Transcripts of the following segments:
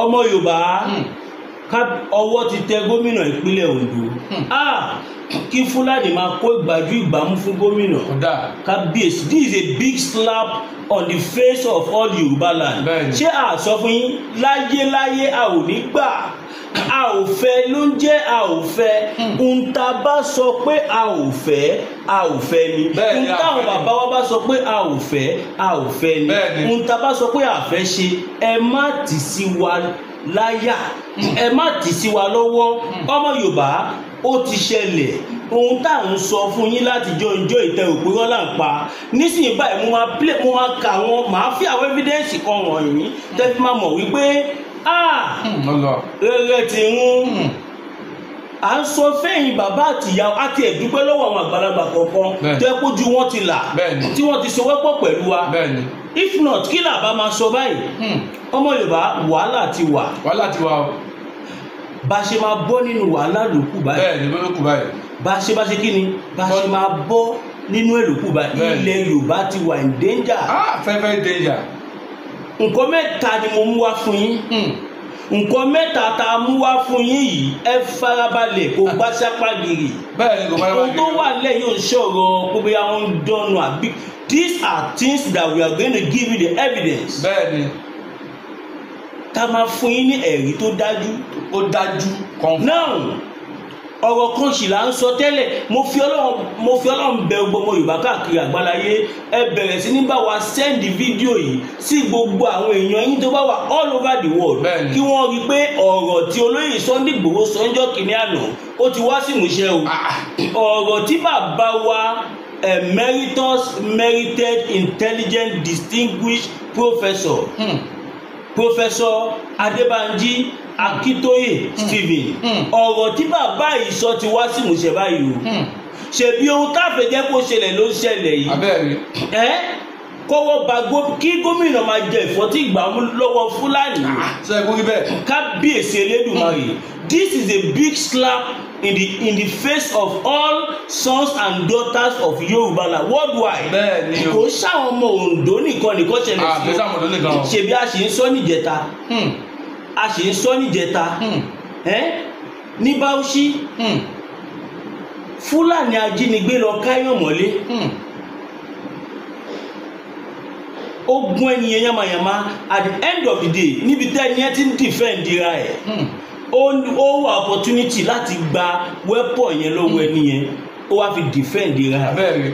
Ọmọ Yorùbá, ọwọ́ ti tẹ gómìnà ìpínlẹ̀ Ondo. Kí Fúlàní máa kó ìgbájú ìgbámú fún gómìnà. Kábíyèsí, this is a big slap on the face of all Yorùbá land. Ṣé a sọ fún yín láyéláyé, a ò ní gbà, a ò fẹ́ ló ń jẹ́ a ò fẹ́. Ohun tá a bá sọ pé a ò fẹ́, a ò fẹ́ ni. Ohun táwọn bàbá wa bá sọ pé a ò fẹ́, a ò fẹ́ ni. Ohun tá a bá sọ pé a fẹ́ ṣe, ẹ má tì sí wa láyà, ẹ má tì sí wa lọ́wọ́. Ọmọ Yorùbá, ó ti ṣẹlẹ̀. Ohun tá à ń sọ fún yín láti jọ ìjọ ìtẹ òpin rọ́là ń pa nísìnyí báyìí, mo máa play, mo máa kà wọ́n, màá fi àwọn evidence kan wọ̀nyí tẹ́ fi máa mọ̀ wípé rere ti ń à ń sọ fẹ́yìn bàbá àtìyá àti ẹ̀dúpẹ́ lọ́wọ́ àwọn àgbàlagbà kọ̀ọ̀kan tó yẹ kójú wọn ti là, tí wọ́n ti sowọ́pọ̀ pẹ̀lú wa. If not, kí làbá máa sọ báyìí? Ọmọ Yorùbá, wàhálà ti wà. Wàhálà ti wà o. Bá a ṣe máa bọ́ nínú wàhálà lókù báyìí. Bẹ́ẹ̀ni, lókù báyìí. Bá a ṣe bá ṣe kí ni bá a ṣe máa bọ́ nínú ẹ̀ lókù báyìí. Ilẹ̀ Yorùbá ti wà in danger. Very very danger. Nǹkan mẹ́ta ni mo mú wá fún yín. Nǹkan mẹ́ta tá a mú wá fún yín yìí, ẹ farabalẹ̀ kó gbá sápá gírì. Bẹ́ẹ̀ni, kò bá yára. Ohun tó wà lẹ́yìn òṣòro pé bóyá wọ́n ń dọ́nu àbí, these are things that we are going to give you the evidence. Bẹ́ẹ̀ni. Ká máa fún yín ní ẹ̀rí tó dájú. Ó dájú. Now, ọ̀rọ̀ kan sì là ń sọ tẹ́lẹ̀. Mo fi Ọlọ́run bẹ̀ gbogbo ọmọ Yorùbá káàkiri àgbáláyé, ẹ bẹ̀rẹ̀ sí ní bá wa send fídíò yìí sí gbogbo àwọn èèyàn yín tó bá wà all over the world, kí wọ́n rí i pé ọ̀rọ̀ tí olóyè Sunday Igboho sọ ń jọ́ kìíní àná ó ti wá sí ìmúṣẹ o. Ọ̀rọ̀ tí bàbá wa emeritus merited intelligent distinguished professor Professor Adébánjí Akíntóyè Stephen, ọ̀rọ̀ tí bàbá yìí sọ ti wá sí ìmúṣẹ báyìí o. Ṣebí ohun táfẹ́ jẹ́ kó ṣẹlẹ̀ ló ń ṣẹlẹ̀ yìí. Kọ́wọ́ ba kí gómìnà máa jẹ ìfọ́tí ìgbàmú lọ́wọ́ Fúlàní. Kábíyèsí Elédùmarè, this is a big slap in the face of all sons and daughters of Yorùbá land worldwide. Kò sáwọn ọmọ Oǹdó nìkan nìkan ṣẹlẹ̀ sí o. Ṣebí a sì ń sọ níjẹta, a sì ń sọ níjẹta ní Bauchi, Fúlàní ajínigbé lọ káyọ̀ mọ́lé, ó gún ẹnìyẹn yamayama. At the end of the day, níbi tẹ́ ẹni ẹ ti ń defend ra ẹ̀, ó wà opportunity láti gba weapon yẹn lọ́wọ́ ẹni yẹn, ó wá fi defend ra ẹ̀.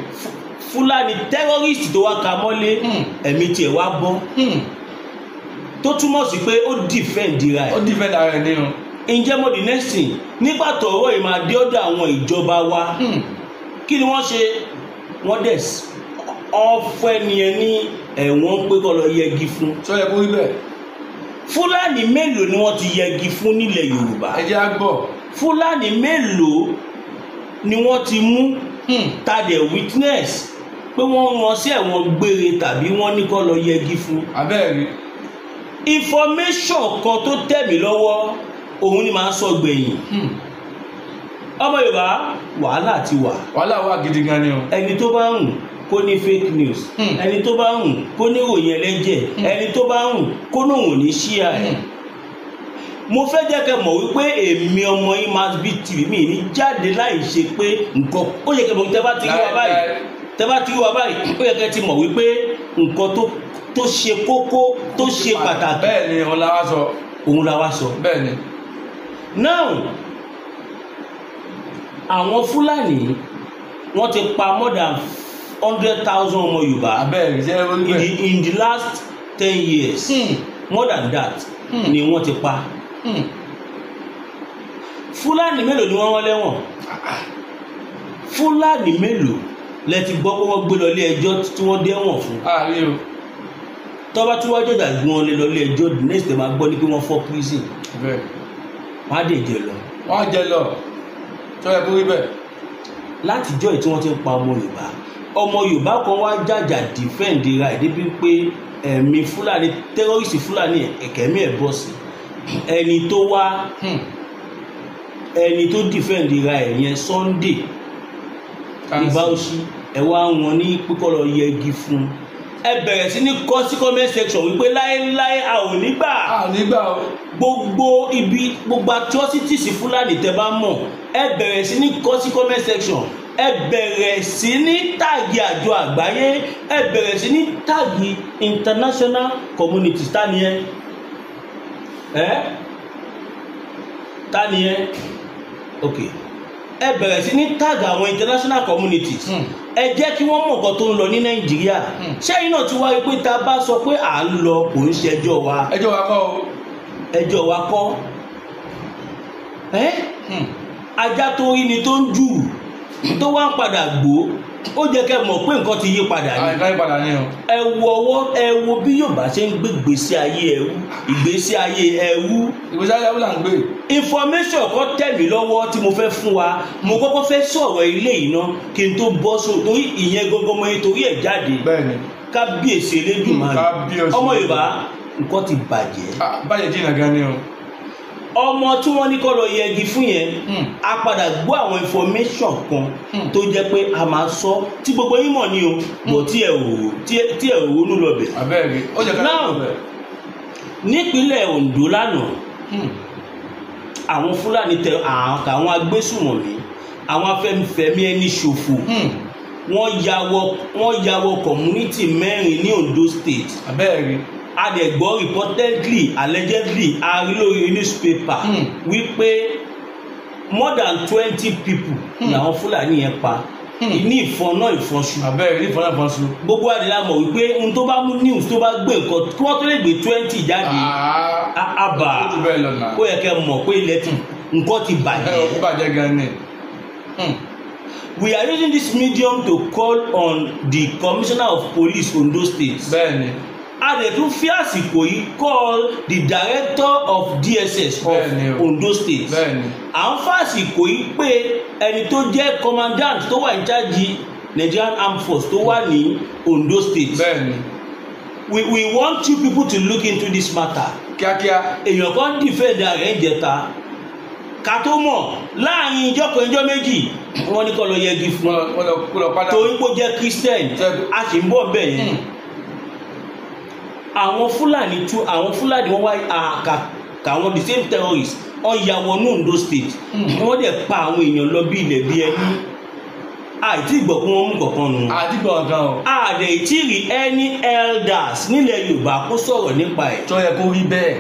Fúlàní terrorist tó wá ka mọ́lé, ẹ̀mí tiẹ̀ wá bọ́, tó túmọ̀ sí pé ó defend ra ẹ̀. Ó defend ara ẹ̀ nínú. Ǹjẹ́ mo the next thing nígbà tó ọ̀rọ̀ yìí máa dé ọ̀dọ̀ àwọn ìjọba wa, kí ni wọ́n ṣe? Wọ́n dẹ̀ ọ̀fọ̀ ẹnìyẹn ní ẹ̀wọ̀n pé kó lọ yẹgi fún. Sọ yẹ kó rí bẹ́ẹ̀. Fúlàní mélòó ni wọ́n ti yẹgi fún nílẹ̀ Yorùbá? Ẹ jẹ́ á gbọ́. Fúlàní mélòó ni wọ́n ti mú ta dẹ̀ witness pé wọ́n rán sí ẹ̀wọ̀n gbére tàbí wọ́n ní kó lọ yẹgi fún? Abẹ́rẹ́. Information kan tó tẹ̀ mí lọ́wọ́, òun ni màá sọ gbẹ̀yìn. Ọmọ Yorùbá, wàhálà ti wà. Wàhálà wà gidi gan ni o. Ẹni tó bá ń kó ní fake news, ẹni tó bá ń kó ní ìròyìn ẹlẹ́jẹ̀, ẹni tó bá ń kó ní òun ní ṣíà ẹ̀. Mo fẹ́ jẹ́ kẹ́ mọ̀ wípé èmi ọmọ yín Masbi TV mi ní jáde láì ṣe pé nǹkan ó yẹ kẹ́ mọ̀. Tẹ́ bá ti rí wa báyìí, tẹ́ bá ti rí wa báyìí, ó yẹ kẹ́ ti mọ̀ wípé nǹkan tó ṣe kókó, tó ṣe pàtàkì. Bẹ́ẹ̀ni, òun la wá sọ. Òun la wá sọ. Bẹ́ẹ̀ni. Now, àwọn Fúlàní wọ́n ti pa more than 100,000 ọmọ Yorùbá in the last 10 years. More than that ni wọ́n ti pa. Fúlàní mélòó ni wọ́n rán lẹ́wọ̀n? Fúlàní mélòó lẹ ti gbọ́ pé wọ́n gbé lọ ilé ẹjọ́ tí wọ́n dẹ́wọ̀n fún? Tọ́ba tí wọ́n jọ̀dá gbé wọn lọ ilé ẹjọ́, the next day máa gbọ́ ní pé wọ́n fọ́ prison. Wọ́n á dẹ̀ jẹ lọ. Wọ́n á jẹ lọ. Tó yẹ kó rí bẹ́ẹ̀. Látijọ́ yìí tí wọ́n ti ń pa ọmọ Yorùbá, ọmọ Yorùbá kan wá jàjà defend ra ẹ̀ débi pé ẹ̀mí Fúlàní terrorist Fúlàní ẹ̀kẹ́mí ẹ̀ bọ́ sí. Ẹni tó wá, ẹni tó defend ra ẹ̀ yẹn, Sunday ní Bauchi, ẹ̀ wá wọn ní pípọ́ lọ yẹgi fún. Ẹ bẹ̀rẹ̀ sí ní kọ sí comment section wípé láéláé a ò ní gbà. A ò ní gbà o. Gbogbo ibi, gbogbo atrocities Fúlàní tẹ́ bá mọ̀, ẹ bẹ̀rẹ̀ sí ní kọ sí comment section. Ẹ bẹ̀rẹ̀ sí ní tag àjọ àgbáyé, ẹ bẹ̀rẹ̀ sí ní tag international community. Ta ni ẹ? Ẹ ta ni ẹ? Ok, ẹ bẹ̀rẹ̀ sí ní tag àwọn international communities. Ẹ jẹ́ kí wọ́n mọ̀ nǹkan tó ń lọ ní Nàìjíríà. Ṣẹ́yìn náà ti wáyé pé tá a bá sọ pé à ń lọ, kò ń ṣẹjọ́ wa. Ẹjọ́ wa kọ́ o. Ẹjọ́ wa kọ́ ẹ́. Ajá tó rí ni tó ń jù tó wá ń padà gbó, ó jẹ́ kẹ́ mọ̀ pé nǹkan ti yí padà ni. Àìká ìpadà ni o. Ẹ wo ọwọ́, ẹ wo bí Yorùbá ṣe ń gbé ìgbésí ayé ẹrú, ìgbésí ayé ẹrú. Ìgbésí ayé ẹrú là ń gbé. Information kan tẹ̀ mí lọ́wọ́ tí mo fẹ́ fún wa. Mo kọ́kọ́ fẹ́ sọ̀rọ̀ ilé yìí ná kí n tó bọ́ sóò, torí ìyẹn gangan mo torí ẹ̀ jáde. Bẹ́ẹ̀ni. Kábíyèsí Elédùmarè. Kábíyèsí. Ọmọ Yorùbá, nǹkan ti bàjẹ́. Bàjẹ́ jìnnà gan ni o. Ọmọ tí wọ́n ní kó lọ yẹgi fún yẹn, a padà gbọ́ àwọn information kan tó jẹ́ pé a máa sọ tí gbogbo yín mọ̀ ni o, bọ̀ tí ẹ ò ronú lọ bẹ̀. Abẹ́rẹ́ ó jẹ́ ká Now, lọ bẹ̀. nípínlẹ̀ Ondo lánàá, àwọn Fúlàní tẹ àwọn agbésùmọ̀mí, àwọn afẹ́fẹ́mí ẹni ṣòfò, wọ́n ya wọ community 4 ní Ondo State. Abẹ́rẹ́. A dẹ̀ gbọ́ reportedly, allegedly, a rí lórí newspaper wípé more than 20 people làwọn Fúlàní yẹn pa ní ìfọn náà ìfọnṣu. Abẹ́rẹ́, ní ìfọn náà ìfọnṣu. Gbogbo àdìlá mọ̀ wípé ohun tó bá mú news tó bá gbé nǹkan kí wọ́n tó lè gbé 20 jáde, àbà Ó jù bẹ́ẹ̀ lọ nà. ó yẹ kẹ́ mọ̀ pé ilẹ̀ ti nǹkan ti bàjẹ́. Ó bàjẹ́ gan ni. We are using this medium to call on the Commissioner of Police, Ondo State. Bẹ́ẹ̀ni. A dẹ̀ tún fi àsìkò yìí call the Director of DSS of Bẹ́ẹ̀ni o. Ondo State. Bẹ́ẹ̀ni. À ń fàsìkò yìí pé ẹni tó jẹ́ commandant tó wà in charge Nigerian Armed Force tó wà ní Ondo State. Bẹ́ẹ̀ni. We want you people to look into this matter. Kíákíá. Èèyàn kan defend rẹ̀ ń jẹta, ká tó mọ̀, láàrin ìjọ kan, ìjọ méjì, wọ́n ní kó lọ yẹgi fún Wọ́n lọ kó lọ padà. torí pé ó jẹ́ Christian. A sì ń bọ̀ bẹ́ẹ̀ yẹn. Àwọn Fúlàní tú àwọn Fúlàní, wọ́n wá àkà àwọn the same terrorists, wọ́n ya wọnú Ondo State, wọ́n dẹ̀ pa àwọn èèyàn lọ bí ilẹ̀ bí ẹni. Àìtí ìgbọ̀ kí wọ́n mú kankan nù. Àdìgbò kan o. Àdẹ̀ tí rí any elders nílẹ̀ Yorùbá kó sọ̀rọ̀ nípa ẹ̀. Tó yẹ kó rí bẹ́ẹ̀.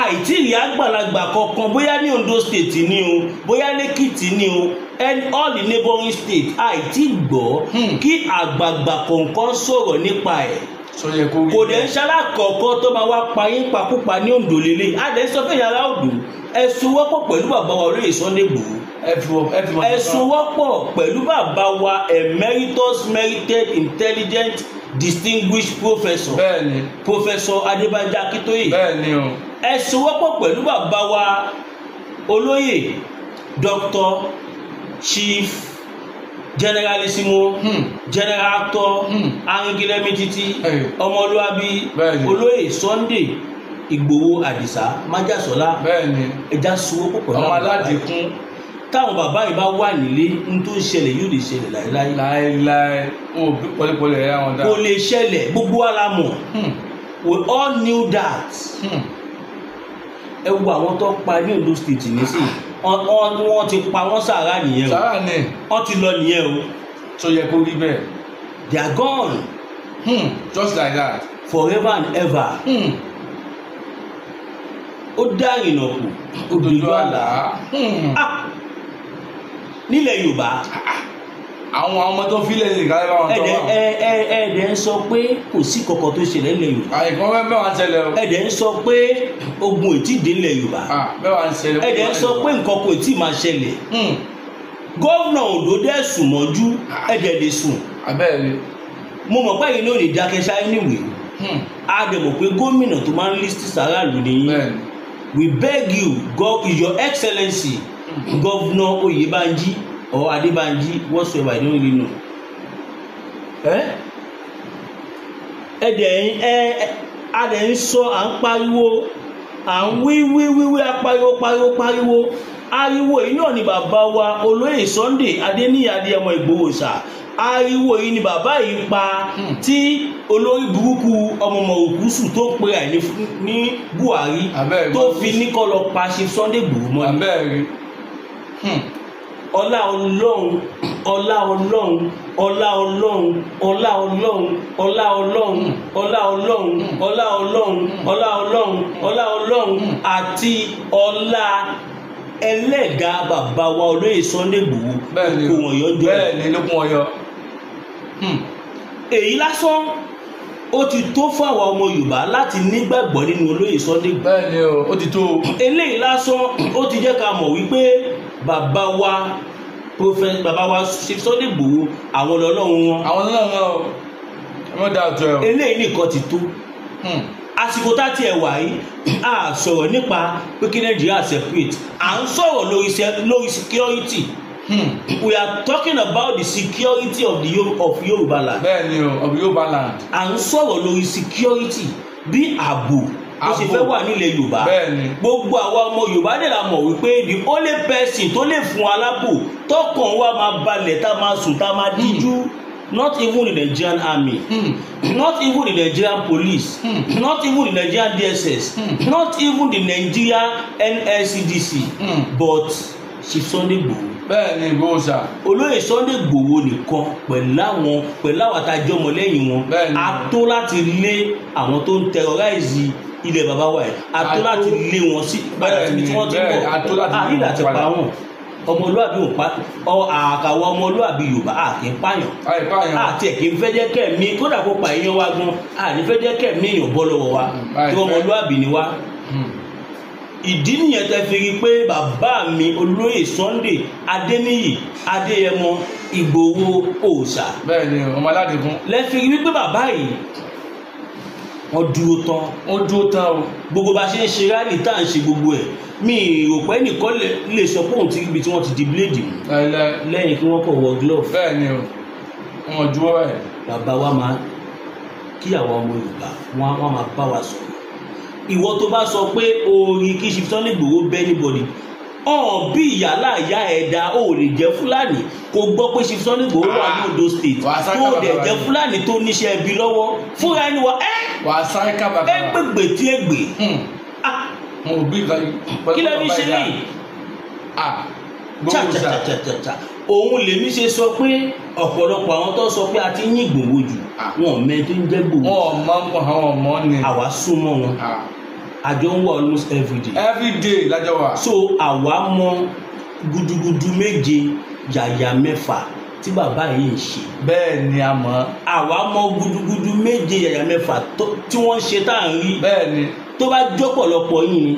Àìtí rí àgbàlagbà kankan, bóyá ní Ondo State ni o, bóyá lẹ́kìtì ni o, and all the neighboring states, àìtí gbọ́ kí àgbààgbà kọ̀ọ̀kan sọ̀rọ̀ nípa ẹ̀. Tó yẹ kó rí Kò dẹ̀ ń bẹ́ẹ̀. ṣalákọ̀ọ́kọ́ tó máa wá pa yín pakúpa ní Ondo lélẹ̀. Àdẹ̀ sọ fún yàrá Ondo, ẹ sowọ́pọ̀ pẹ̀lú bàbá wa olóyè Sunday Igboho. Ẹ fi wọ ẹ fi wọ. Ẹ sowọ́pọ̀ pẹ̀lú bàbá wa emeritus, merited, intelligent, distinguished professor, Bẹ́ẹ̀ni. Professor Adébánjí Akíntóyè. Bẹ́ẹ̀ni o. Ẹ sowọ́pọ̀ pẹ̀lú bàbá wa olóyè Dr. Chief Generalissimo, General Actor, Aringilẹ́mí títí, Hey. ọmọlúwàbí, Bẹ́ẹ̀ni. olóyè Sunday Ìgbòho Àdìsá Májàsọ́lá. Bẹ́ẹ̀ni. Ẹja sowọ́pọ̀ pẹ̀lú Ọmọ àwọn bàbá yìí. aládìkún. Táwọn bàbá yìí bá wà nílé, n tó ń ṣẹlẹ̀ yóò lè ṣẹlẹ̀ láéláé? Láéláé, wọn ò bí pọ̀lípọ̀lì ẹ̀yà wọn dá. Kò lè ṣẹlẹ̀, gbogbo wa la mọ̀. We all knew that. Ẹ wo àwọn tó pa ní Ondo State nísìnyí, wọ́n ti pa wọ́n sàrà nìyẹn o. Sàrà ni. Wọ́n ti lọ nìyẹn o. Tó yẹ kó rí bẹ́ẹ̀. They are gone. Just like that. Forever and ever. Ó dá ìrìnà kù, ó dojú àlá. Ah! Nílẹ̀ Yorùbá. Àwọn ọmọ tó fílẹ̀ ní ìkàlẹ̀ bá wọn tọ́ Ẹ̀dẹ̀ wọn. Ẹ̀ẹ́dẹ̀ ń sọ pé kò sí kankan tó ṣẹlẹ̀ nílẹ̀ Yorùbá. Àìkàn mẹ́wàá ń ṣẹlẹ̀ o. Ẹ̀dẹ̀ ń sọ pé ogun ò tí ì dé nílẹ̀ Yorùbá. Ah, mẹ́wàá ń ṣẹlẹ̀. Ẹ̀dẹ̀ ń sọ pé nǹkan kò tí ì máa ṣẹlẹ̀. Gómìnà Ondo dẹ̀ sùn mọ́jú, ẹ̀dẹ̀ lè sùn. Abẹ́rẹ́. Mo mọ̀ pé ẹ̀yin náà lè dákẹ́ ṣáá níwèé. A dẹ̀ mọ̀ pé gómìnà tó máa ń listen sáráàlú nìyí. Bẹ́ẹ̀ni. We beg you, God, Your Excellency, Governor Oyebanji or Adebanji, whatsoever, I don't really know. Ẹ dẹ̀ ń ẹ a dẹ̀ ń sọ, à ń pariwo, à ń wí wí wí wí, a pariwo pariwo pariwo. Ariwo yìí náà ni bàbá wa olóyè Sunday Adéníyì Adéyẹmọ Ìgbòho ṣá. Ariwo yìí ni bàbá yìí pa tí olórí burúkú ọmọọmọ òkúsù tó ń pera ẹ̀ ní Buhari tó fi ní kó lọ pa Chief Sunday Igboho mọ́ ni. Ọlá Ọlọ́run, ọlá Ọlọ́run, ọlá Ọlọ́run, ọlá Ọlọ́run, ọlá Ọlọ́run, ọlá Ọlọ́run, ọlá Ọlọ́run, ọlá Ọlọ́run, ọlá Ọlọ́run àti ọlá ẹlẹ́dàá bàbá wa olóyè Sunday Igboho kó wọn yọ jọ. Bẹ́ẹ̀ ni ló kún wọn yọ. Èyí lásán ó ti tó fún àwa ọmọ Yorùbá láti nígbàgbọ́ nínú olóyè Sunday Igboho. Bẹ́ẹ̀ ni o, ó ti tó. Eléyìí lásán ó ti jẹ́ ká mọ̀ wípé bàbá wa bàbá wa Sunday Igboho àwọn ọlọ́run wọn. Àwọn ọlọ́run wọn o, ẹ mọ̀ dá ọ̀tọ̀ ẹ̀ o. Eléyìí nìkan ti tó. Àsìkò tá tiẹ̀ wà yìí a sọ̀rọ̀ nípa pé kí Nàìjíríà separate, à ń sọ̀rọ̀ lórí security. We are talking about the security of the of Yorùbá land. Bẹ́ẹ̀ ni o, of Yorùbá land. À ń sọ̀rọ̀ lórí security bí ààbò ó ṣe fẹ́ wà nílẹ̀ Yorùbá. Gbogbo àwa ọmọ Yorùbá dẹ̀ la mọ̀ wípé the only person tó lè fún alábò tọkàn wa máa balẹ̀ tá máa sùn tá máa díjú, not even the Nigerian army, not even the Nigerian police, not even the Nigerian DSS, not even the Nigerian NSCDC, but Chief Sunday Igboho. Bẹ́ẹ̀ ni Igboho sà. Olóyè Sunday Igboho nìkan pẹ̀lú àwọn àtàjọ ọmọlẹ́yìn wọn a tó láti lé àwọn tó ń terrorize ilẹ̀ bàbá wa yìí, a tó láti lé wọn sí padà síbi tí wọ́n ti bọ̀, àrílà ti pa wọn. Ọmọlúwàbí ò pa àkàwọ ọmọlúwàbí Yorùbá a kì í pààyàn, àti ẹ̀ kì í fẹ́ jẹ́ kẹ́mi kódà kó pa èèyàn wa gan, a ní fẹ́ jẹ́ kẹ́mi èèyàn bọ́ lọ́wọ́ wa tí ọmọlúwàbí ni wa. Ìdí nìyẹn tẹ́ fi rí pé bàbá mi olóyè Sunday Adéníyì Adéyẹmọ Ìgbòho Òòṣà. Bẹ́ẹ̀ ni ọmọ aládìgún. Lẹ fi rí wípé bàbá yìí wọ́n dúró tán. Wọ́n dúró tán o. Gbogbo bá ṣe ń ṣe rálì tá à ń ṣe gbogbo ẹ̀, mi rò pé nìkan lè sọ pé òun ti ibi tí wọ́n ti di bíléèdì mú lẹ́yìn kí wọ́n kọ̀ wọ glove. Bẹ́ẹ̀ ni o, wọ́n juwọ́ ẹ̀. Bàbá wa máa kí àwọn ọmọ Yorùbá wọ́n máa bá wa sọ̀rọ̀. Ìwọ tó bá sọ pé orin kí Chief Sunday Igboho bẹ́ anybody, ọ̀n bí ìyálà ìyá ẹ̀dá ò lè jẹ́ Fúlàní kò gbọ́ pé Chief Sunday Igboho wà ní Ondo State tó dẹ̀ jẹ́ Fúlàní tó níṣẹ́ ibi lọ́wọ́ fúnra ẹni wa ẹ́ ẹ gbègbè tí ẹ gbè kí lẹ́ni ṣe lẹ́yìn cha. Òun lèmi ṣe sọ pé ọ̀pọ̀lọpọ̀ àwọn tó sọ pé a ti yín Ìgbòho jù wọn mẹ tó ń jẹ́ Ìgbòho. Wọn mọ àwọn ọmọ ni. Àwa súnmọ́ wọn, àjọ ń wà almost everyday. Everyday lájọ wà. So àwa mọ gudugudu méje yàyà mẹ́fà tí bàbá yìí ń ṣe. Bẹ́ẹ̀ ni a mọ̀. Àwa mọ gudugudu méje yàyà mẹ́fà tí wọ́n ń ṣe tá à ń rí. Bẹ́ẹ̀ ni. Tó bá jọ́pọ̀lọpọ̀ yín ni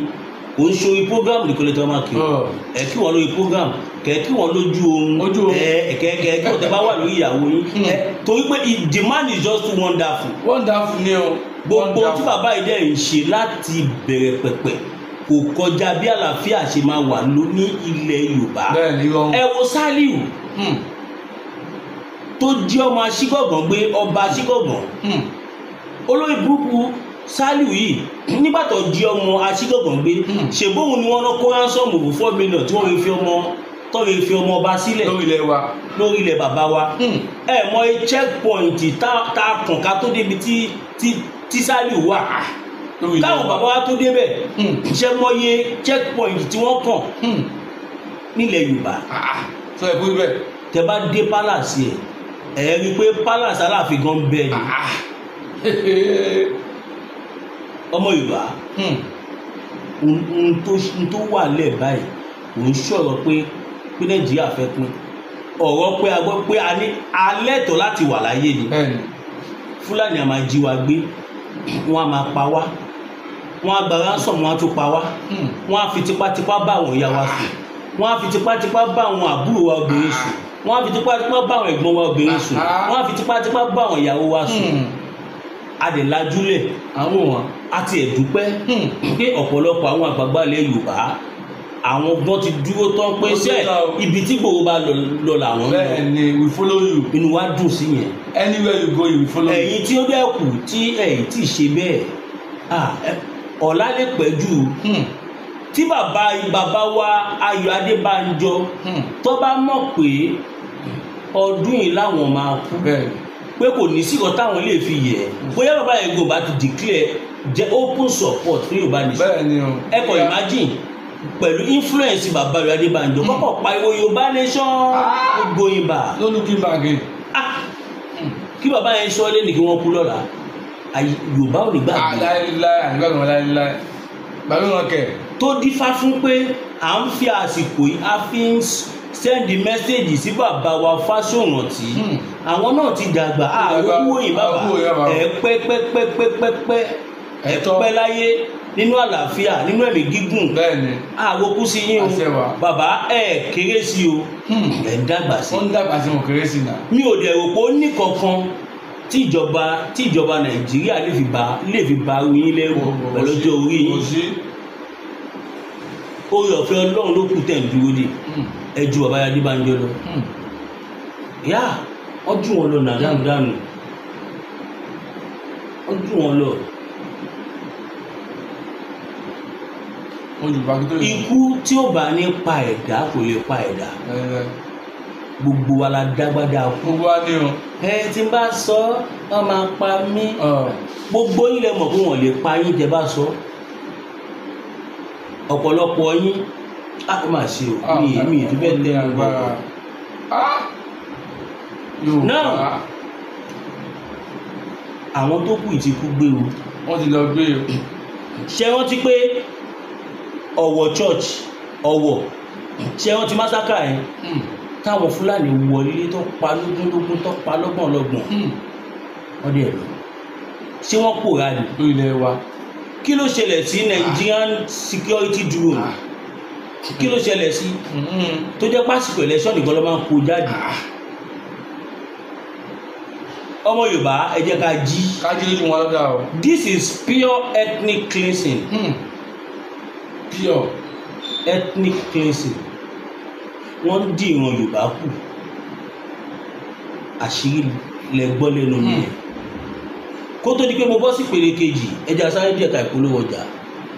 kò ń ṣe orí program nìkan lè tọ́ máa kí o ẹ kí wọ́n lórí program kẹ kí wọ́n lójú oorun ẹ kẹ kí wọ́n tẹ bá wà lórí ìyàwó yín ẹ torí pé the man is just too wonderful. Wonderful ni o. Gbogbo tí bàbá yìí dẹ̀ ń ṣe láti bẹ̀rẹ̀ pẹ̀pẹ̀ kò kọjá bí àlàáfíà ṣe máa wà ní ilẹ̀ Yorùbá. Ẹ wo Sálíù tó jẹ́ ọmọ Aṣígọ̀gàn gbé ọba Aṣígọ̀gàn olórí burúkú Sálíù yìí nígbà tó di ọmọ Aṣígọ̀gàn gbé ṣèbóhun ni wọ́n lọ kó ransom fún 4 million tí wọ́n fi ọmọ tọ́lẹ̀ fi ọmọ ọba sílẹ̀ lórí ilẹ̀ wa lórí ilẹ̀ bàbá wa. Ẹ mọ checkpoint tá a kàn ká tó débi tí Sálíù wà káwọn bàbá wa tó débẹ̀ ṣe mọye checkpoint tí wọ́n kàn nílẹ̀ Yorùbá. Sọ ẹ kú ibẹ̀. Tẹ bá dé palace ẹ ẹ rí i pé palace Aláàfin gan bẹ́ẹ̀ ni ọmọ Yorùbá n tó wà lẹ̀ báyìí kò ń sọ̀rọ̀ pé Nàìjíríà fẹ́ pín ọ̀rọ̀ pé a gbọ́ pé a ní alẹ́ tọ́ láti wà láyé ni. Fúlàní a máa jí wa gbé, wọ́n á máa pa wá, wọ́n á gba ransom wọ́n á tún pa wá, wọ́n á fi tipátipá bá àwọn ìyá wa sùn, wọ́n á fi tipátipá bá àwọn àbúrò wa obìnrin sùn, wọ́n á fi tipátipá bá àwọn ẹ̀gbọ́n wa obìnrin sùn, wọ́n á fi tipátipá bá àwọn ìyàwó wa sùn. A dẹ̀ lajúlẹ̀ a ti ẹ̀ dúpẹ́ pé ọ̀pọ̀lọpọ̀ àwọn àgbààgbà ilẹ̀ Yorùbá àwọn gbọ́n ti dúró tán pé ṣe ibi tí Ìgbòho bá lọ làwọn ń lọ. Bẹ́ẹ̀ ni, we follow you. Inú wa dùn sí yẹn. Anywhere you go, you follow you. Ẹ̀yin tí ó dẹ̀ kù tí ẹ̀yin tí ṣe bẹ́ẹ̀ ọ̀la lè pẹ́ jù. Tí bàbá wa Ayọ̀ Adébánjọ tó bá mọ̀ pé Ọdún yìí láwọn máa kú, pé kò ní sí kan táwọn lè fi yẹ. Bóyá bàbá yẹn gbọ́n bá ti declare jẹ́ open support fún Yorùbá nation. Ẹ kò imagine pẹ̀lú influence bàbá rẹ̀ Adébánjọ kọ́kọ́ pariwo Yorùbá nation going back. No looking back. Kí bàbá yẹn sọ lé ní kí wọ́n kú lọ́la, Yorùbá ò ní gbàgbé. Láíláí bàbá wọn kẹ. Tó dífá fún pé à ń fi àsìkò yìí a fi ń send message sí bàbá wa Fáṣọ̀rántì. Àwọn náà ti dàgbà, àrùn yìí bàbá ẹ pẹ́ pẹ́ pẹ́ pẹ́ pẹ́ pẹ́ ẹ pẹ́ láyé nínú àlàáfíà nínú ẹ̀mí gígùn. Àwòkú sí yín o bàbá, ẹ kéré sí o, ẹ ń dàgbà sí. Ó ń dàgbà sí, mo kéré sí náà. Mi ò dẹ̀ rò pé ó ní kankan tí ìjọba Nàìjíríà lè fi ba yín lẹ́rù pẹ̀lú ọjọ́ orí yín. Orí ọ̀fẹ́ Ọlọ́run ló kù tẹ̀ ń dúró dè. Ẹ ju bàbá Adébánjọ lọ. Yá wọ́n jù wọn lọ nà dánudánù, wọ́n jù wọn lọ. Ikú tí ó bá ní pa ẹ̀dá kò lè pa ẹ̀dá. Gbogbo wa la dágbádá kú. Gbogbo wa ní o. Ẹ tí n bá sọ ọ máa pa mí. Gbogbo yín lẹ mọ̀ pé wọ́n lè pa yín tẹ́ bá sọ. Ọ̀pọ̀lọpọ̀ yín á kó máa ṣe o. Mi ì bẹ́ẹ̀ lẹ́nu gbọ́. Náà àwọn tó kù ti kú gbé o. Wọ́n ti lọ gbé o. Ṣé wọ́n ti pé Ọ̀wọ̀ church Ọ̀wọ̀ ṣé wọ́n ti massacre yẹn táwọn Fúlàní wọlé tó pa lógúnlógún tó pa lọ́gbọ̀nlọ́gbọ̀n wọ́n dẹ̀ lọ. Ṣé wọ́n pòórá ni? Ilẹ̀ wa. Kí ló ṣẹlẹ̀ sí Nigerian security drone? Kí ló ṣẹlẹ̀ sí? Tó jẹ́ pásìkò election nìkan ló máa ń kó jáde. Ọmọ Yorùbá ẹ jẹ́ ká jí. Ká jí lójú wọn lọ́dà o. This is pure ethnic cleansing. Pure ethnic cleansing. Wọ́n ń dín ìran Yorùbá kù. Àṣírí lẹ gbọ́ lẹ́nu mi yẹn. Kó tó di pé mo bọ́ sí ìpele kejì, ẹ jẹ́ ká sáré díẹ̀ ká ìpolówó ọjà.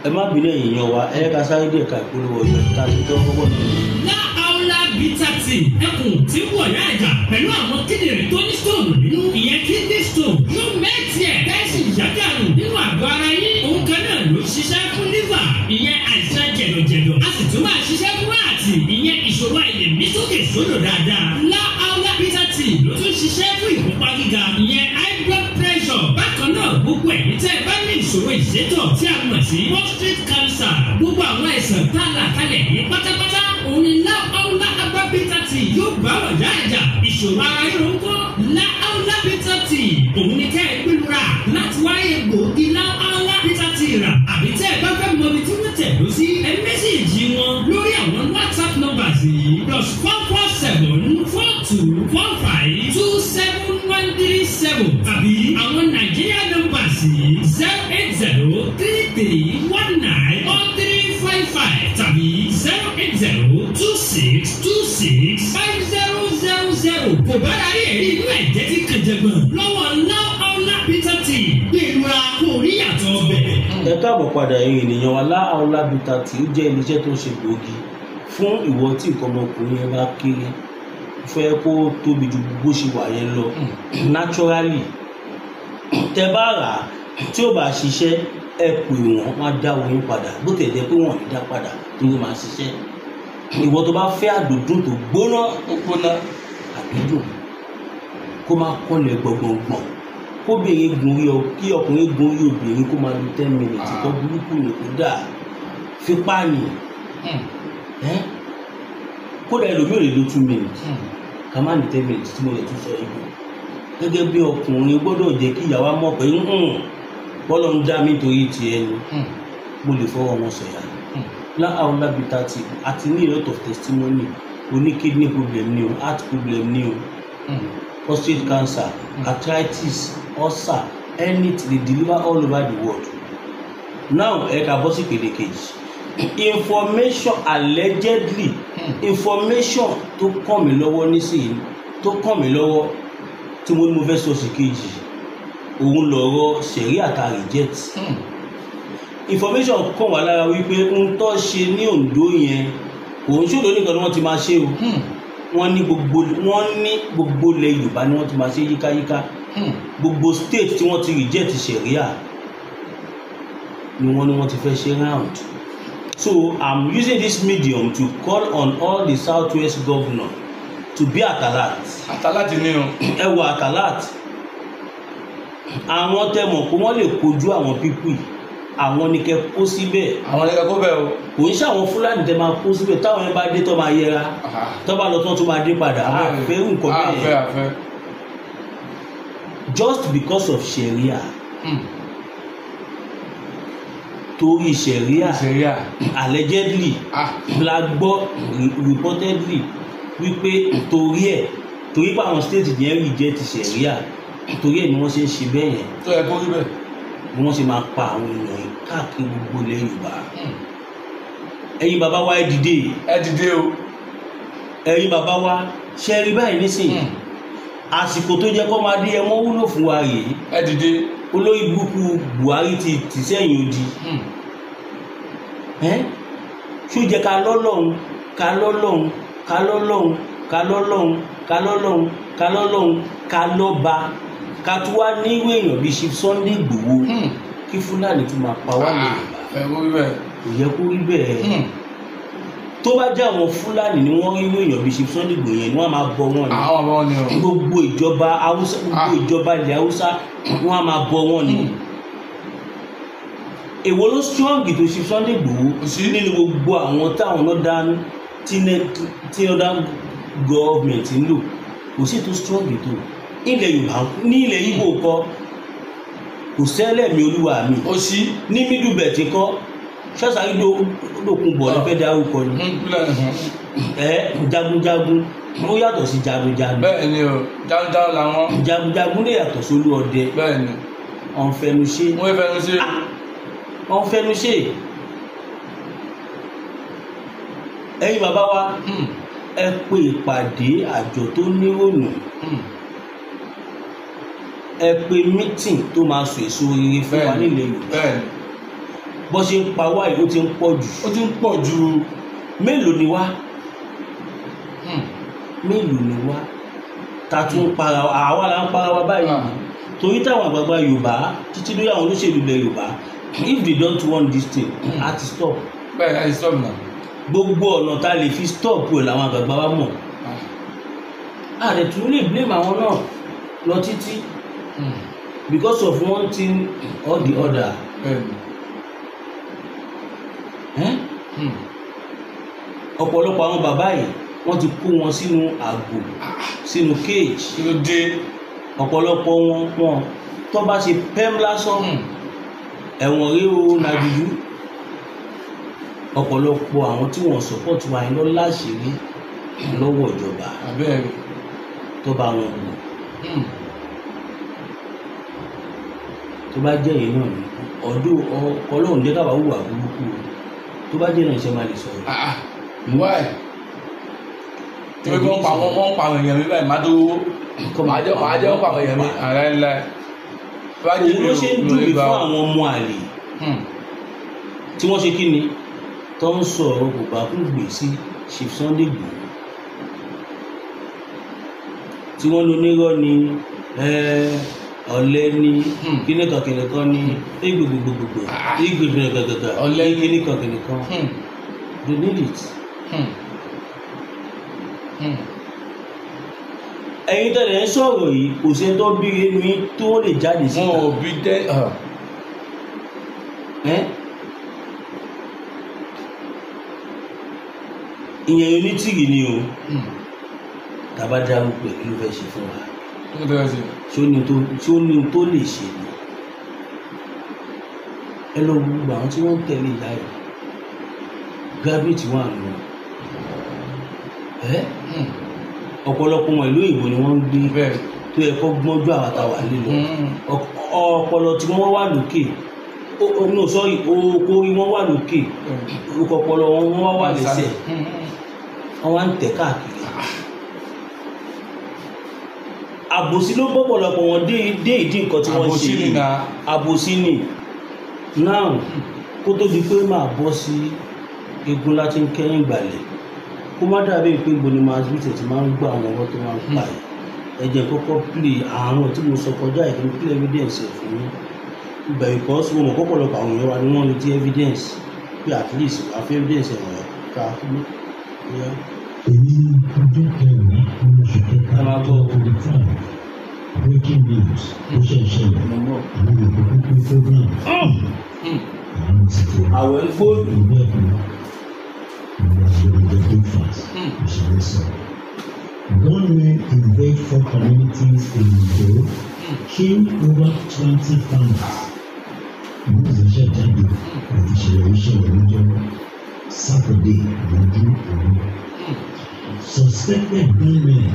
Ẹ má bínú ẹ̀yin yan wa, ẹ jẹ́ ká sáré díẹ̀ ká ìpolówó ọjà ká tó tọ́ fọ́gbọ́n nínú. Láàúlá bitter tea ẹkùn tí ń wọ̀ yá ẹ̀jà pẹ̀lú àwọn kíndìnrín tó ní stone nínú, ìyẹn kidney stone yóò mẹ́tì ẹ̀ tẹ́sí ìyágàrù nínú àgọ́ ara yín. Òun kan náà ló ṣiṣẹ́ fún liver, ìyẹn àìsàn jẹ̀dọ̀jẹ̀dọ̀, a sì tún máa ṣiṣẹ́ fún ààtì, ìyẹn ìṣòro àìlèmí sókè sódò dáadáa. Láàúlá bitter tea ló tún ṣiṣẹ́ fún ìfúnpá gíga, ìyẹn high blood pressure. Bákan náà gbogbo ẹ̀yin tẹ́ ẹ bá ní ìṣòro ìsétọ̀ tí a mọ̀ sí prostate cancer, gbogbo àwọn àìsàn tá a là kalẹ̀ yìí pátápátá òun ni Láàúlá herbal bitter tea yóò bá wọ̀yá ẹ̀jà. Ìṣòro ara ríro ń kọ́, Láàúlá bitter tea òun ni kẹ́ ẹ gbẹlura láti wáyé gbòógì Láàúlá bitter tea rà. Àbí tẹ́ ẹ bá fẹ́ mọ ibi tí wọ́n tẹ̀dó sí, ẹ mẹ́sẹ̀gì wọn lórí àwọn WhatsApp numbers yìí +4 4 7 4 2 4 5 2 7 1 3 7 tàbí àwọn Nàìjíríà numbers yìí 0 8 0 3 3 1 9 4 3 5 5 tàbí 0 8 0 2 6 2 6 5 0 0 0. Kò bára rí ẹ̀rí inú ẹ̀jẹ̀ tí kànjẹ̀gbọ̀n lọ́wọ́ Láàúlá bitter tea gbẹ̀lura kò rí yàtọ̀ ọbẹ̀. Ẹ káàbọ̀ padà ẹ̀yin ènìyàn wa. Láàúlá bitter tea ó jẹ́ iléeṣẹ́ tó ń ṣe gbòógì fún ìwọ tí nǹkan ọmọkùnrin yẹn bá kéré, fẹ́ kó tóbi ju bó ṣe wà yẹn lọ naturally. Tẹ bá rà á tí ó bá ṣiṣẹ́, ẹ pè wọ́n, wọ́n á dá oyin padà. Bó tẹ̀ jẹ́ pé wọ́n ò ní dá padà tó ló máa ṣiṣẹ́. Ìwọ tó bá fẹ́ àdòdùn tó gbóná, ó gbóná àdòdùn kó máa kọlẹ̀ gbọ̀ngbọ̀ngbọ̀n, kóbìnrin gun orí ọ, kí ọkùnrin gun orí obìnrin kó máa lu 10 minutes tó burúkú ni kó dà fipá ni. Kódà ẹlòmíì ò lè lo 2 minutes, ká má ní 10 minutes tí mo lè tún sọ yìí. Gẹ́gẹ́ bí ọkùnrin gbọ́dọ̀ jẹ́ kí ìyàwó mọ̀ pé bọ́lọ̀ ń dá mi torí tiẹ̀ ni, mo lè fọwọ́ wọn sọ̀yà. Láàúlá bitter tea àti ní a lot of testimony. Oní kidney problem ni o, heart problem ni o, prostate cancer, arthritis, ulcer, anything, they deliver all over the world. Now ẹ ká bọ́ sí ìpele kejì. Information allegedly, information tó kàn mí lọ́wọ́ nísìnyí, tó kàn mí lọ́wọ́ tí mo ní mo fẹ́ sọ sí kejì, òun lọ̀rọ̀ sẹ̀ríà ta reject. Information kàn wá lára wípé ń tọ́ ṣe ní Ondo yẹn, òun ṣòdo nìkan ni wọ́n ti máa ṣe o. Wọ́n ní gbogbo ilẹ̀ Yorùbá ni wọ́n ti máa ṣe yíkáyíká. Gbogbo state tí wọ́n ti reject Sharia ni wọ́n ti fẹ́ ṣe round. So I'm using this medium to call on all the Southwest governor to be at alert. At alert ni o. Ẹ wọ at alert. Àwọn tẹ́ mọ̀ pé wọ́n lè kojú àwọn pípì, àwọn ni kẹ́ kó síbẹ̀. Àwọn ni kẹ́ kó bẹ̀ o. Kò ń ṣàwọn Fúlàní tẹ́ máa kó síbẹ̀, táwọn yẹn bá dé tó máa yẹra, tó bá lọ tó tún máa dé padà. Àfẹ́ nǹkan bẹ́ẹ̀. Àfẹ́. Just because of Sharia. Torí Sharia allegedly la gbọ́ reportedly wípé torí ẹ̀, torí pé àwọn state yẹn reject Sharia, torí ẹ̀ ni wọ́n ṣe ń ṣe bẹ́ẹ̀ yẹn. Tó yẹ kó rí bẹ́ẹ̀. Bí wọ́n ṣe máa pa àwọn èèyàn yìí káàkiri gbogbo ilẹ̀ Yorùbá. Ẹ̀yin bàbá wa, ẹ dìde. Ẹ dìde o. Ẹ̀yin bàbá wa, ṣe rí báyìí nísìnyí. Àsìkò tó jẹ́ kó máa dé ẹ mọ́ wúlò fún wa rèé. Ẹ dìde. Olórí burúkú Buhari ti tì sẹ́yìn odi. Ṣó jẹ́ ká lọ́lọ́hun, ká lọ́lọ́hun, ká lọ́lọ́hun, ká lọ́lọ́hun, ká lọ́lọ́hun, ká lọ́lọ́hun, ká lọ́ba, ká tún wá níwé èèyàn bíi Chief Sunday Igboho, kí Fúlàní tún máa pa wá ní Yorùbá. Kò yẹ kó rí bẹ́ẹ̀. Tó bá jẹ́ àwọn Fúlàní ni wọ́n rí èèyàn bíi Chief Sunday Igboho yẹn ni wọ́n máa bọ wọ́n ni. Gbogbo ìjọba Haúsá, gbogbo ìjọba ilẹ̀ Haúsá wọ́n á máa bọ wọ́n ni. Èwo ló strong tó Chief Sunday Igboho nínú gbogbo àwọn táwọn náà dánú tí northern government ń lò? Kò sí tó strong tó. Ilẹ̀ Yorùbá ní ilẹ̀ Ìgbò kọ́, kò sẹ́lẹ̀ mi olúwa mi. Ní middle belt kọ́, ṣọ́sàrí lókun bọ̀ ló fẹ́ dárúkọ ni. Jagunjagun ó yàtọ̀ sí jagunjagun. Bẹ́ẹ̀ni o, jagunjagun làwọn. Jagunjagun lè yàtọ̀ sólú ọdẹ. Bẹ́ẹ̀ni. Ọ̀nfẹnuṣe. Wọ́n fẹnuṣe. Ọ̀nfẹnuṣe. Ẹ̀yin bàbá wa, ẹ pè ìpàdé àjọ tó nírònú. Ẹ pè mítìn tó máa sọ èso rere fún wa nílẹ̀ Yorùbá. Bó ṣe ń pa wá yìí, ó ti ń pọ̀ jù. Ó ti ń pọ̀ jù. Mélòó ni wá? Mélòó ni wá? Ta tún ń para wa, àwa la ń para wa báyìí. Torí táwọn àgbààgbà Yorùbá títí lórí àwọn olóṣèlú ilẹ̀ Yorùbá, if they don't want this thing, a ti stop. Bẹ́ẹ̀ a ti stop náà. Gbogbo ọ̀nà tá a lè fi stop ẹ̀ làwọn àgbààgbà wa mọ̀. A lè tún lè blame àwọn náà lọ títí because of one thing or the other. Ọ̀pọ̀lọpọ̀ àwọn bàbá yìí wọ́n ti kó wọn sínú àgò, sínú cage. Ọ̀pọ̀lọpọ̀ wọn tó bá ṣe pẹ́m lásán, ẹ̀wọ̀n rí o nàdúdú. Ọ̀pọ̀lọpọ̀ àwọn tí wọ́n support wa iná láṣìírí lọ́wọ́ ìjọba tó bá wọn lò. Tó bá jẹ́ èyí náà ni ọdún Ọlọ́run jẹ́ káwa hùwà burúkú o. Tó bá jẹ́ náà iṣẹ́ máa lè sọ̀rọ̀. Why? Torí wọ́n pa àwọn èèyàn mi báyìí, máa tó máa jẹ́ wọ́n pa àwọn èèyàn mi. Òun ló ṣe ń dùn mí fún àwọn ọmọ àlè tí wọ́n ṣe kí ni tó ń sọ̀rọ̀ kò bá kún gbè sí Chief Sunday Igboho, tí wọ́n lo nírọ́ ni ọ̀lẹ ni kíníkan kìnìkan ni gbogbogbogbogbò gbogbogbogbogbò ọ̀lẹ kíníkan kìnìkan. They need it. Ẹ̀yin tẹ́lẹ̀ ń sọ̀rọ̀ yìí, kò sí tó bí inú yín tó lè jáde síta. Wọn ò bí dẹ́. Ìyẹn onítìrì ni o. Tàbá dárúkọ ẹ̀, kí ló fẹ́ ṣe fún wa? Ṣé ó ní tó lè ṣe ni? Ẹ lọ gbogbo àwọn tí wọ́n ń tẹ̀lé ìyá yìí, graduate wà nù ẹ́. Ọ̀pọ̀lọpọ̀ wọn ìlú òyìnbó ni wọ́n ń gbé, tó yẹ kó gbọ́n ju àwọn àtàwà lílọ. Ọpọlọ tí wọ́n wà lókè, no sorry, okòrí wọn wà lókè, ọpọlọ wọn wà lẹ́sẹ̀, wọ́n wá ń tẹ̀ káàkiri. Àbòsí ló bọ́pọ̀lọpọ̀ wọn dé ìdí nǹkan tí wọ́n ṣe yìí. Àbòsí ni. Now, kó tó di pé máa bọ́ sí egun láti ń kẹ́yìn gbàlẹ̀, Kó má dàbí pé gboni máa bí tètè máa ń gbọ́ àwọn ọ̀rọ̀ tó máa ń pa ẹ̀. Ẹ jẹ́ kọ́kọ́ play àwọn tí mo sọ kọjá ẹ̀ kí n play evidence ẹ̀ fún yín. Because mo mọ̀ pọ̀pọ̀lọpọ̀ àwọn èèyàn wa ni wọ́n retí evidence pé at least wàá fi evidence ẹ̀ wọ̀nyẹn ká kú. Èyí ní ọjọ́ kẹwàá oṣù kẹta 2025, breaking news ó ṣe ìṣẹ̀lẹ̀ àwọn ìkókó program àwọn ti fò Àwẹ̀ ń gbóòdù. Ìwé ẹ̀kọ́ ìwà ìjọba breakfast ìṣẹ̀lẹ̀ sọ. Gunmen invade 4 communities in Ondo, kill over 20 farmers. News ṣe jáde àti ìṣẹ̀lẹ̀ ìṣẹ̀lẹ̀ lọ́jọ́ Saturday lójú òru. Suspected gunmen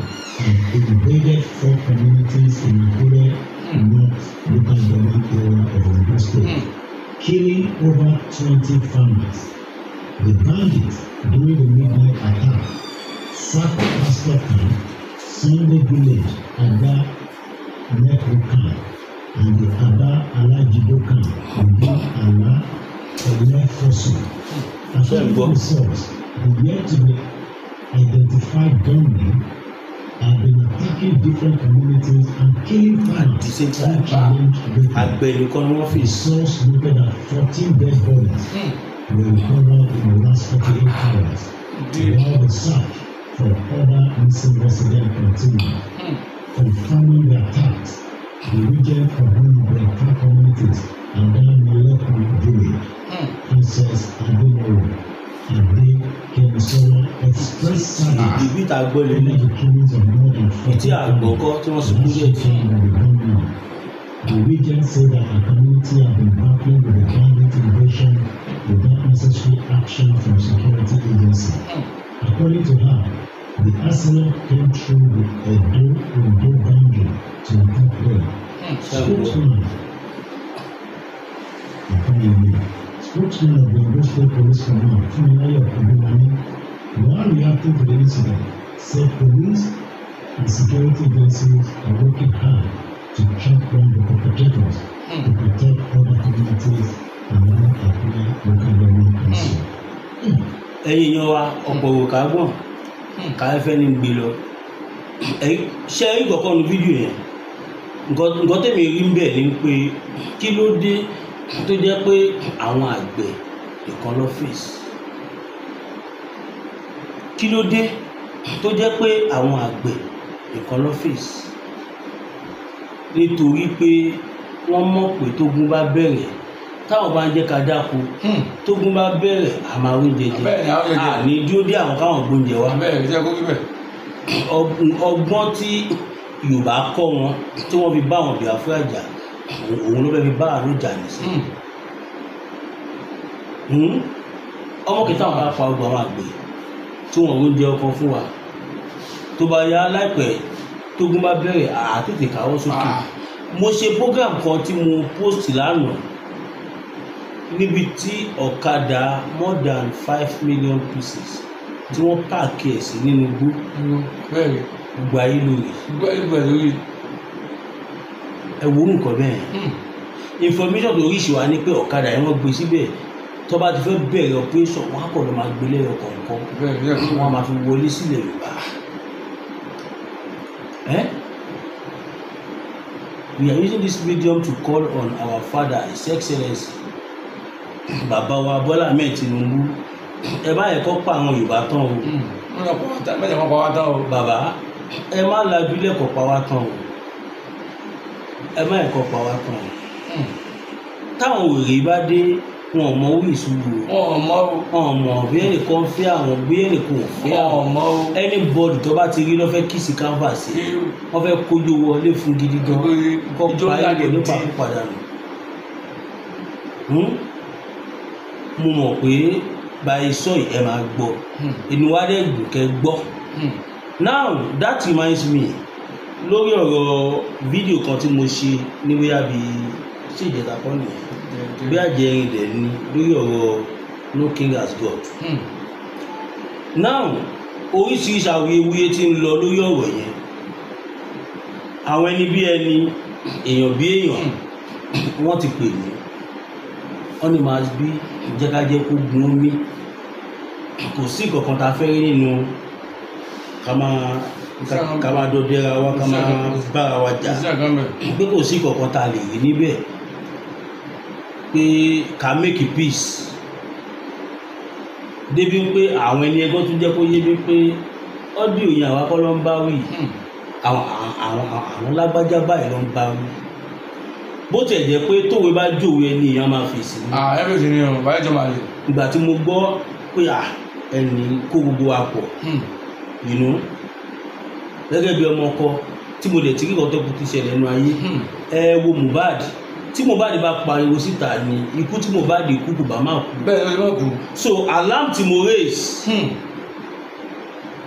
have invaded 4 communities in Akure North local government area of Ondo State, killing over 20 farmers. The bandits during the midnight attack sacked Pastor Camp, Sunday Village, Ada Neko Camp, and the Aba Alajido Camp within Ala Elefoso. According to the source, the yet to be identified gunmen have been attacking different communities and killing farmers The same time, who challenge them. Àgbẹ̀ nìkan ni wọ́n fi The source noted that 14 dead bodies were recovered in the last 48 hours, while the search for other missing residents continued. Confirming the attacks, the regent of one of the attack communities, Ada Maleku Village, Princess Ademowo Adekemisola, expressed sadness ìbí ìta gbọ́ over lélẹ̀. the killings of more than Ìtí 40 àgbọ̀ kọ́ tí wọ́n sì kú last dẹ̀. weekend by the gunmen. The regent said that the community have been grappling with the bandit invasion without necessary action from security agencies. According to her, the assailant came through the Edo-Ondo boundary to attack them. Spokesman of the Ondo State Police Command, Funmilayo Odunlami, while reacting to the incident, said police and security agencies are working hard to track down the perpetrators to protect other communities around Akure local government council. Ẹ̀yin èèyàn wa, ọ̀pọ̀ òwò ká gbọ̀n ká fẹ́ ní gbé lọ. Ṣé ẹ rí kọ̀ọ̀kan nu fídíò yẹn? Nǹkan tèmi rí ń bẹ̀ ni pé kí ló dé tó jẹ́ pé àwọn àgbẹ̀ nìkan lọ́fíìsì? Kí ló dé tó jẹ́ pé àwọn àgbẹ̀ nìkan lọ́fíìsì? Nítorí pé wọ́n mọ̀ pé tógun bá bẹ̀rẹ̀, táwọn bá ń jẹ́ ká dáko, tógun bá bẹ̀rẹ̀ a máa oúnjẹ jẹ. Bẹ́ẹ̀ ni, a oúnjẹ jẹ. A ní dúró dé àwọn káwọn gbóúnjẹ wá. Bẹ́ẹ̀ ni, ṣé kó rí bẹ́ẹ̀? Ọgbọ́n tí Yorùbá kọ́ wọn tí wọ́n fi bá àwọn Biafra jà, òun ló fẹ́ fi bá àánú jà nísìnyí. Ọmọ kìtà wọn bá fa ọgbà àwọn àgbẹ̀ tí wọn oúnjẹ ọkọ fún wa, tó bá yá láìpẹ́ tógun bá bẹ̀rẹ̀ àtètè káwọ́ sókè. Mo ṣe program kan tí mo post lánàá níbi tí ọ̀kadà more than 5 million pieces tí wọ́n pààkì ẹ̀ sí nínú igbó. Bẹ́ẹ̀ni. Gbogbo ayé lórí. Gbogbo ayé lórí. Ẹ wo nǹkan bẹ́ẹ̀. Information tó ríṣì wá ní pé ọ̀kadà yẹn wọ́n gbé síbẹ̀, tó bá ti fẹ́ bẹ̀rẹ̀ operation wọ́n á kọ̀ lọ́ máa gbé lẹ́yọ kọ̀ọ̀kan. Wọ́n á máa fi wọlé sílẹ̀ Yorùbá. We are using this medium to call on our father, His Excellency, Bàbá wa Bọ́lá Ahmed Tinubu. Ẹ bá yẹ kó pa àwọn Yorùbá tán o. Bàbá, ẹ má lajú lẹ́kọ̀ọ́ pa wá tán o. Ẹ má yẹ kó pa wá tán o. Táwọn òrè bá dé, wọn ò mọ owó ìṣubú o. Wọn ò mọ bí ẹnìkan fẹ́ àwọn, bí ẹnìkan ò fẹ́ àwọn. Anybody tó bá ti rí ló fẹ́ kìsì canvas yìí. Wọ́n fẹ́ kójú wọlé fún gidi gan. Kọ́ pa ẹ̀rọ nípa pípadà nù. Mo mọ̀ pé báyìí sọ yìí ẹ máa gbọ́. Inú wa dẹ̀ dùn kẹ́ gbọ́. Now that reminds me, lórí ọ̀rọ̀ fídíò kan tí mo ṣe ní bóyá bí ṣé ìjẹta kọ́ nìyẹn, bí àjẹrin dẹ̀ ni, lórí ọ̀rọ̀ no king has God. Now oríṣiríṣi awuyewuye tí ń lọ lórí ọ̀rọ̀ yẹn. Àwọn ẹni bí ẹni, èèyàn bí èèyàn, wọ́n ti pè mí. Wọ́n ní máa bí jẹ́kájẹ́ kó gun omi. Kò sí nǹkan tá a fẹ́ rí nínú ká máa dọdẹ́ra wa, ká máa bára wa jà, pé kò sí nǹkan tá a lè rí níbẹ̀, pé ká make peace. Débi pé àwọn ẹni ẹgbọ́n tún jẹ́ kó yé mi pé ọ́dí òyìn àwa kọ́ ló ń bá wí, àwọn lágbájá báyìí ló ń bá wí. Bó tiẹ̀ jẹ́ pé tówe bá jòwe ẹni èèyàn máa fèsì ní. Everything ni o, báyìí jọ máa lè. Ìgbà tí mo gbọ́ pé ẹni kó gbogbo wa pọ̀, you know, gẹ́gẹ́ bí ọmọ ọkọ tí mo dẹ̀ ti kíkọ́ tó kú ti ṣẹlẹ̀ nínú ayé. Ẹ wo Mohbad, tí Mohbad bá pariwo síta ni ikú tí Mohbad kú kò bá má kú. Bẹ́ẹ̀ ló má kú. So alarm tí mo raise,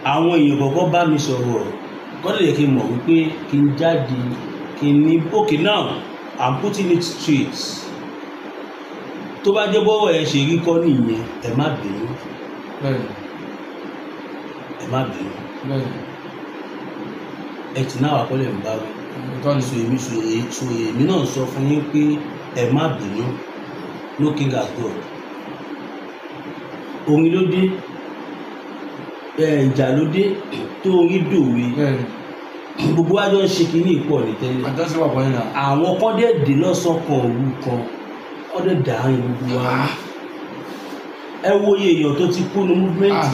àwọn èèyàn kọ̀ọ̀kan bá mi sọ̀rọ̀, kọ́ lè kí n mọ̀ wípé kí n jáde kí n ní okay now I'm putting it straight. Tó bá jẹ́ bọ́wọ́ ẹ ṣe rí kọ́ nìyẹn, ẹ má bínú. Ẹ má bínú. Ẹ ti náà wà kọ́lẹ̀ ń bá wí. So èmi náà sọ fún yín pé ẹ má bínú. No king as God. Orin ló dé, ìjà ló dé tó orin dòwe. Gbogbo wa jọ ń ṣe kínní ìpọ̀ ní tẹ́lẹ̀. Àwọn kan dẹ̀ dé lọ́sàn kan òru kan, wọ́n dẹ̀ dàárín gbogbo wa. Ẹ wo iye èèyàn tó ti kú ní movement.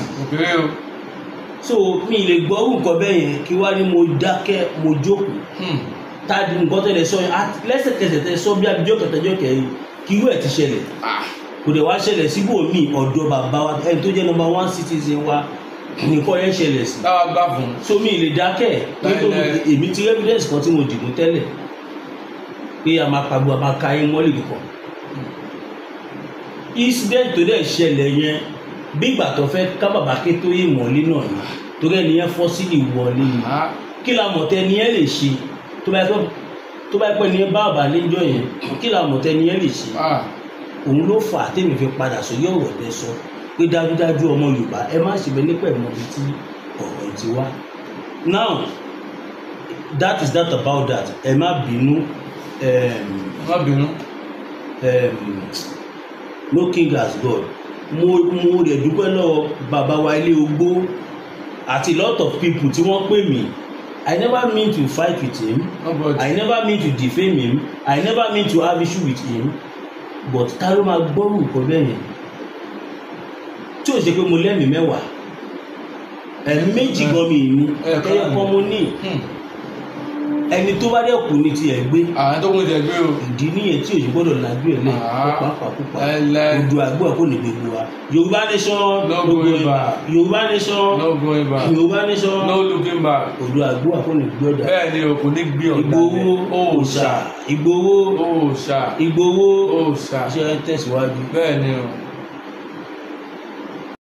So mi lè gbọ́ nǹkan bẹ́ẹ̀ yẹn kí wá ní mo dákẹ́ mo jókòó. Táàdì nǹkan tẹ́lẹ̀ sọ yẹn lẹ́sẹ̀kẹsẹ̀ tẹ́ sọ bí abijọ́ kẹtẹjọ́ kẹrin kí irú ẹ̀ ti ṣẹlẹ̀. Kò dẹ̀ wá ṣẹlẹ̀ síbòmíì, ọ̀dọ̀ bàbá wa ẹni tó jẹ́ number 1 citizen wa nìkan yẹn ṣẹlẹ̀ sí. So mi lè dákẹ́ nítorí èmi ti evidence kan tí mo dìbò tẹ́lẹ̀ pé a máa pagbo a máa ka yín mọ́lì nìkan. Incident tó dẹ̀ ṣẹlẹ̀ yẹn bí ìgbà tó fẹ́ ká bàbá ké tó yé mọ́lé náà ni, torí ẹni yẹn fọ́ sí ìwọlé ni. Kí la mọ̀ tẹ́ ni yẹn lè ṣe tó bá pẹ́ ni yẹn bá bàbá léjọ́ yẹn, kí la mọ̀ tẹ́ ni yẹn lè ṣe? Òun ló fà á tèmi fi padà sórí ọ̀rọ̀ tẹ́ sọ pé dájúdájú ọmọ Yorùbá ẹ má ṣe bẹ nípa ẹ̀mọ́ bíi tí ọ̀rọ̀ ti wá. Now that is that about that. Ẹ má bínú. Má bínú. No king as God. Mo rẹ̀ dúpẹ́ lọ́wọ́ bàbá wa ilé ogbó àti lot of people tí wọ́n pè mí. I never mean to fight with him. Nobody. I never mean to defame him. I never mean to have issue with him. But ta ló máa gbọ́rù nǹkan bẹ́ẹ̀ yẹn? Tí ò ṣe pé mo lẹ́mìí mẹ́wàá, ẹ̀mí méjì gan mi ní, ẹyọ kan mo ní. Ẹni tó bá dẹ̀ kú ní tiẹ̀ gbé. Àwọn tó kún tiẹ̀ gbé o. Ìdí nìyẹn tí òṣì gbọ́dọ̀ lajú ẹ̀ lẹ̀ pàápàá. Odò àgbọ̀ kò ní gbogbo wa. Yorùbá nation no going back. Yorùbá nation no going back. Yorùbá nation no looking back. Odò àgbọ̀ kò ní gbé ọ̀dà. Bẹ́ẹ̀ ni o, kò ní gbé ọ̀dà. Ìgbòho òòṣà. Ìgbòho òòṣà. Ìgbòho òòṣà. Iṣẹ́ tẹ̀síwájú. Bẹ́ẹ̀ ni o.